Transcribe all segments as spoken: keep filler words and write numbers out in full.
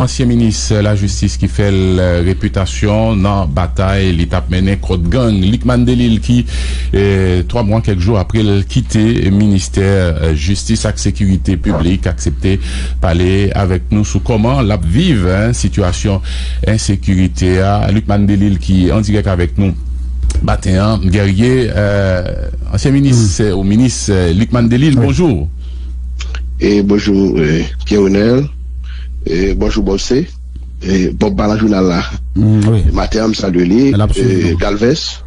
Ansyen minis lajistis ki fè l repitasyon nan batay li t ap mennen kont gang, Lucmane Delille, ki, eh, twa mwa, kèk jou apre l kite ministè, eh, jistis ak sekirite piblik, aksepte pale avèk nou sou kòman l ap viv, en, sitiyasyon ensekirite a. Lucmane Delille ki an dirèk avèk nou maten an. Guerrier, eh, ansyen minis, eh, ou minis, eh, Lucmane Delille, bonjou. E bonjou, eh, Pierre Renel. E bonjou, Bòb C. E Bòb pa nan jounal la. Maten an, m salye li. E Dalvès.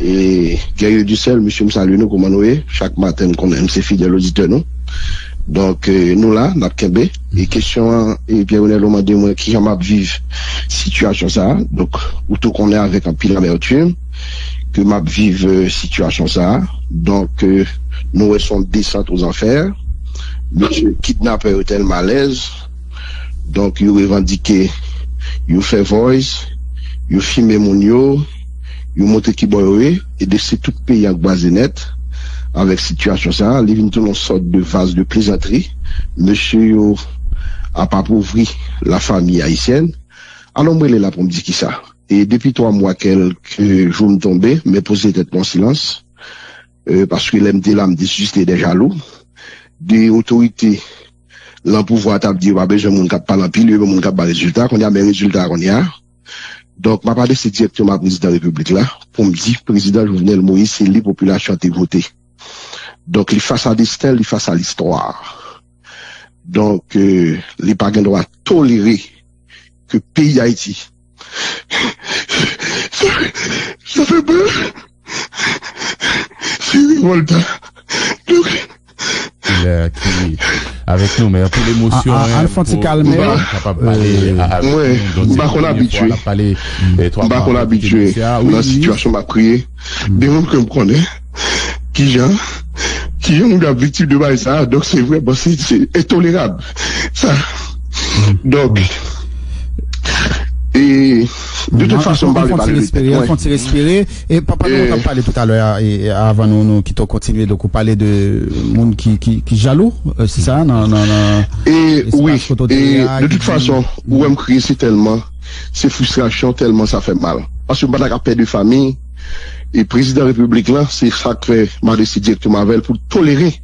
E Guerrier Dussel, mesye, m salye nou, kòman nou ye? Chak maten, m konnen m se fidèl oditè nou. Donk, eh, nou la, n ap kenbe. E kesyon an, e Pierre Renel, ou mande mwen kijan m ap viv sitiyasyon sa a. Donk, ou tou konnen avèk anpil amètim ke m ap viv, eh, sitiyasyon sa a. Donk, eh, nou wè se yon desant ozanfè. Mesye kidnapè yo tèlman alèz. Donk, yo revandike, yo fè voice, yo filme moun yo, yo montre ki bò yo ye, e de se tout peyi an kraze nèt avèk sitiyasyon sa a. Li vin tounen yon sòt de vaz de plezantri. Mesye yo ap apovri la famille haïtienne. Alò, m rele la pou m di kisa. E depi twa mwa kèlke jou m tonbe, men poze tèt mwen an silans. Eh, paske lè m te la, m te sisite de jalou, de otorite lan pouvwa t ap di yo pa bezwen moun k ap pale anpil, yo bezwen moun k ap bay rezilta. Kounye a, men rezilta a kounye a. Donk, m ap adrese dirèkteman a prezidan repiblik la pou m di, prezidan Jovenel Moïse, se li popilasyon an te vote. Donk, li fas a desten, li fas a listwa. Donk, eh, li pa gen dwa tolere ke peyi Dayiti, sa, sa fè pè. Se revòltan. Donk, ki avèk nou, men anpil emosyon, al fon ti kalme, kapab pale avèk nou. Mwen, m pa konn abitye. M pa konn abitye nan sitiyasyon m ap kriye. De moun ke m konnen, kijan, kijan moun ap viktim de bagay sa a. Donk, se vrèman, se, se entolerab, sa. Donk, e, de tout fason, m pa vle pale de tèt mwen. Fon ti respire. E papa nou t ap pale toutalè a, e, avan nou, nou kite w kontinye, donk ou pale de moun ki, ki, ki jalou, eh, se sa, nan, nan, nan espas kote w te ye a, de tout fason, ou wè m kriye, se tèlman, se fristrasyon, tèlman sa fè mal. Paske m pa ta ka pè de fanmi, e prezidan repiblik lan, se sa k fè m adrese dirèkteman avè l pou l tolere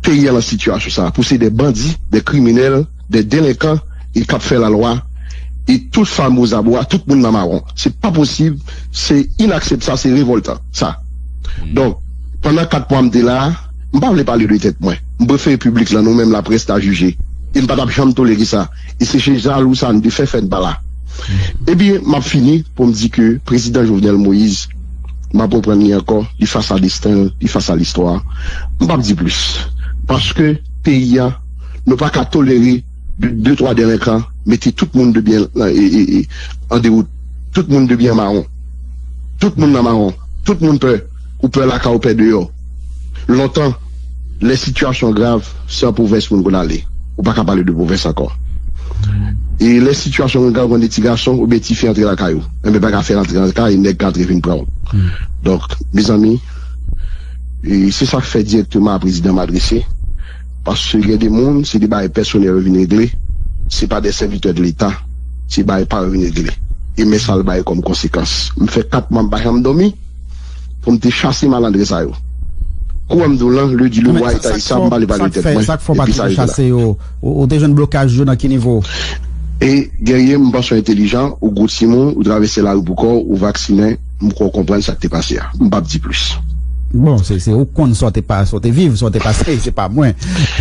peyi a nan sitiyasyon sa a, pou se de bandi, de kriminèl, de delenkan, e k ap fè lalwa, e tout fanm ozabwa, tout moun nan mawon. Se pa posib, se inakseptab, sa se revòltan, sa. Donk, pandan kat mwa m te la a, m pa vle pale de tèt mwen. M prefere piblik lan, nou menm laprès, ta jije. E m pa t ap janm tolere sa. E se jalou sa n te fè, fè n pa la. Ebyen, m ap fini pou m di ke prezidan Jovenel Moïse, m ap reprann li ankò, li fas a desten l, li fas a listwa. M p ap di plis. Paske peyi a, nou pa ka tolere de, de twa delenkan mete tout moun de byen, e, e, e, an dewout. Tout moun de byen mawon. Tout moun nan mawon. Tout moun pè. Ou pè lakay, ou pè deyò. Lontan, lè sitiyasyon grav, se an pwovens moun konn ale. Ou pa ka pale de pwovens ankò. E lè sitiyasyon grav, ou konn ti gason oubyen ti fi antre lakay ou. Enben, pa ka fè l antre lakay, nèg ka antre vin pran w. Donk, mezanmi, e se sa k fè dirèkteman a prezidan m adrese. Paske gen de moun, se de bagay pèsonèl yo vin regle. Se pa de sèvitè de Leta. Se bagay pa yo vin regle. E men sa l bay kòm konsekans. M fè kat mwa m pa janm dòmi pou m te chase malandren sa yo. Kou wè m di w lan, ledi, lemwa, eta, e sa, m pale pa de tèt mwen. Sa k fè w pa te chase yo? Ou, ou te jwenn blokaj yo nan ki nivo? E Guerrier, m panse w entelijan, ou gwo timoun, ou travèse lari pou kò w, ou vaksinen, m kwè w konprann sa k te pase a. M p ap di plis. Bon, se, se ou konn sa w te pa, sa w te viv, sa w te pase, se pa mwen.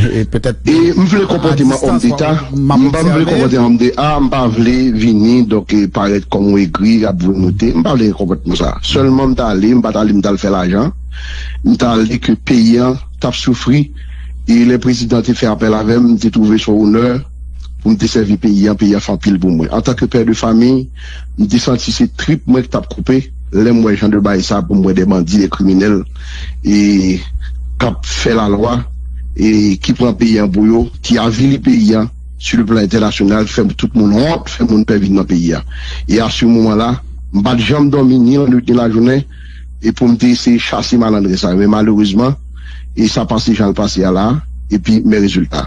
E petèt, e m vle konpòteman òm deta, m pa vle konpòteman òm de, a, m pa vle vini, donk, e, parèt kòm yon egri, ap volonte, m pa vle konpòteman sa. Sèlman m t ale, m pa t ale m t al fè lajan. M t ale ke peyi an t ap soufri. E lè prezidan te fè apèl avè m, m te twouve se yon onè pou m te sèvi peyi an, peyi an fè anpil pou mwen. Antanke pè de fanmi, m te santi se trip mwen ki t ap koupe lè m wè jan de bagay sa pou m wè de bandi, de kriminèl, e k ap fè lalwa, e ki pran peyi an pou yo, ki avili peyi an, sou le plan entènasyonal, fè tout moun wont, fè moun pè vin nan peyi a. E a se moman la, m pa t janm dòmi ni lannwit ni lajounen, e pou m te eseye chase malandren sa yo. Men malerezman, e sa pase jan l pase a la, epi men rezilta.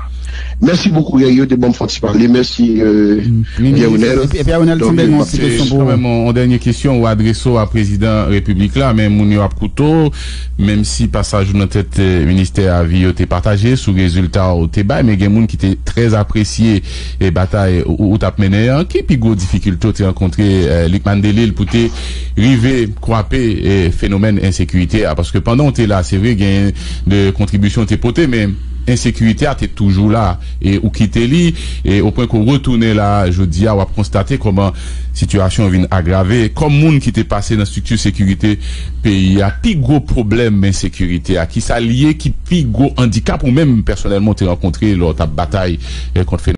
Mèsi bokou Guerrier, te ban m fè yon ti pale. Mèsi, euh, Pierre Renel. Epi Pierre Renel, ti dènye ti kesyon pou ou. Kanmenm, yon dènye kesyon ou adrese a prezidan repiblik la, men moun yo ap koute w, menm si pasaj ou nan tèt, eh, ministè a vi yo te pataje sou rezilta ou te bay, men gen moun ki te trè apresye, eh, batay ou, ou t ap mennen an. Ki pi gwo difikilte ou te rankontre, eh, Lucmane Delille, pou te rive kwape, eh, fenomèn ensekirite a? Paske pandan ou te la, se vre, gen de kontribisyon ou te pote, men ensekirite a te toujou la, e ou kite li, e opwen ke w retounen la, jodi a, w ap konstate kòman sitiyasyon vin agrave. Kòm moun ki te pase nan estrikti sekirite peyi a, pi gwo pwoblèm ensekirite a, ki sa l ye, ki pi gwo andikap ou menm pèsonèlman w te rankontre lè w t ap batay, eh, kont fenomèn